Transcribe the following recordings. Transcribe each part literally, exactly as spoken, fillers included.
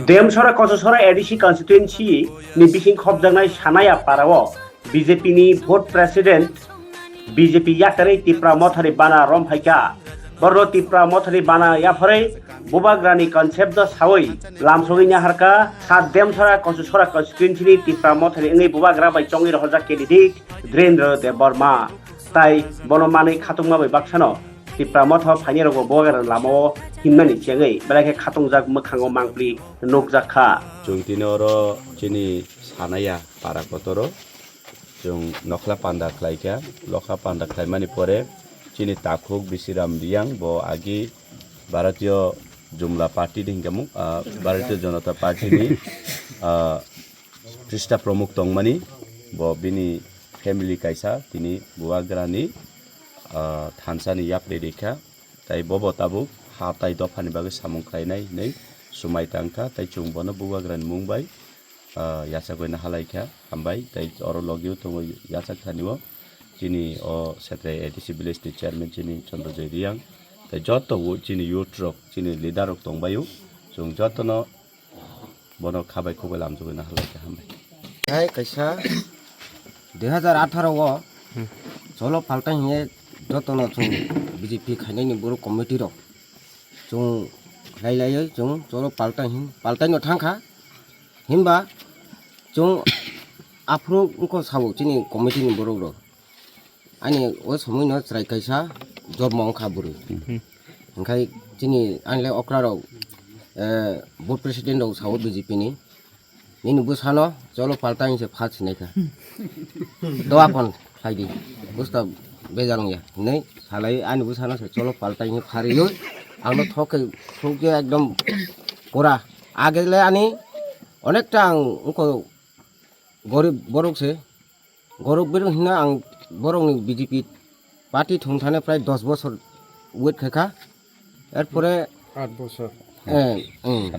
Demsora Kososora A D C constituency ni bising khopjaknai Sanaya Parao B J P ni vote president B J P yakarwi Tipra Mothani bana romphaikha. Borno Tipra Mothani bana yapharwi bubagrani concept o sawi lamsogwi naharkha. Sa Demsora Kososora constituency ni Tipra Mothani wngwi bubagra bai chongwi rohorjak candidate Dhirendra Debbarma. Tai bono manwi khatungma bai baksano Tipra Motha phainai rokbo bubagra lamao himnani chengwi belai khe khatungjak mwkhango mangpli nukjak kha. Chwng tini oro chini Sanaya para kotoro chwng nokhla panda khlaikha. Nokhla panda khlaimani pore chini takhuk Bisiram Riyang bo agi Bharatiya Jumla Party ni hinkhe mung, ah, Bharatiya Janata Party ni, ah, Krista Pramukh tongmani bo bini family kaisa tini bubagrani, ah, thansa ni yapri rikha. Tai bobo tabuk ha tai dophani bagwi samung khlainai hinwi swmai tangkha, tai chwng bono bubagrani mung bai, ah, yachagwi nahalaikha, hambai. Tai oro logio tongo yachak thani o chini o Setrai A D C village ni chairman chini Chandra Joy Riyang, tai joto o chini youth rok, chini leader rok tongbaio, chwng jotono bono khabai khukbai lamjagwi nahalaikha, hambai. Hai kaisa dui hazar atharo o cholo paltai hinye jotono chwng B J P khainani borok committee rok chwng khlai laiwi chwng cholo paltai hin paltai no thangkha, hinba chwng aphuru wngkha sao chini committee ni borok rok. Ani o somoi no chwrai kaisa jormo wngkha bwrwi. Hwnkhe chini ani le okra rok, eh, board president rok sao B J P ni, nini bwsano cholo paltai hinse pha sinai kha. Doa pon khlai di, busta bejal wngya hinwi salai ani bwsano se cholo paltai hinwi pha rwui ano thok khe thok khe ekdom pura. Age le ani onekta ang wngkha gorib borok se. Gorok bwrwi hwnna ang borokni B J P party thwng thani prai dos bosor wait khaikha. Erpore Aat bosor. Eh, hmm.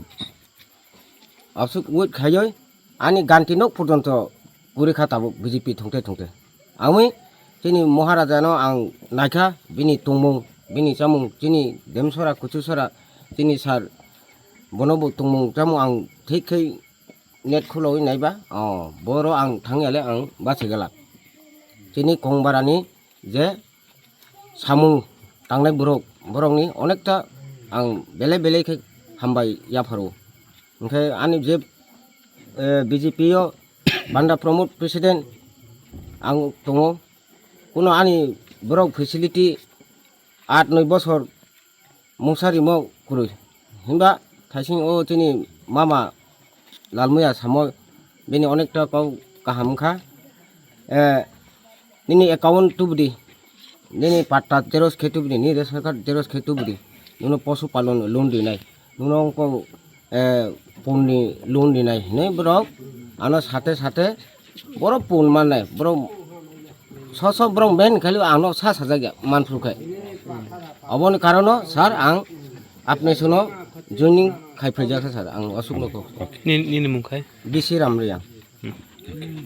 Aswk wait khaiwi ani ganti nok porjonto puri kha tabuk B J P thwngte thwngte. Amwi chini Maharaja no ang naikha, bini tongmung, bini chamung, chini Demsora, Kuchusora, chini sir, bono bo tongmung chamung ang thik khe net khuloi naiba, oh, boro ang thangya le ang bachai gala. Chini Kongbarani je samung tangnai borok, borokni onekta ang belai belai khe hambai yapharo. Hwnkhe ani je, eh, B J P o Banda Pramod president ang tongo, kuno ani borok facility aat noi bosor mungsa rimo kwrwi. Hinba thaising o chini mama Lalmuya samo bini onekta kok kaham wngkha. Eh, nini account tubudi, nini patta xerox khe tubudi, nini ration card xerox khe tubudi, nono posu palon loan rinai, nono wngkha, eh, ponni loan rinai hinwi borok ano sate sate borok pun mannai, borok so so borok ben khali ano sa sajak ya manphru khai. Oboni karono sir ang apni suno joining khai phaijak sir, ang asuk no kok. Ni, nini mung khai? B C Ramriang. Hmm.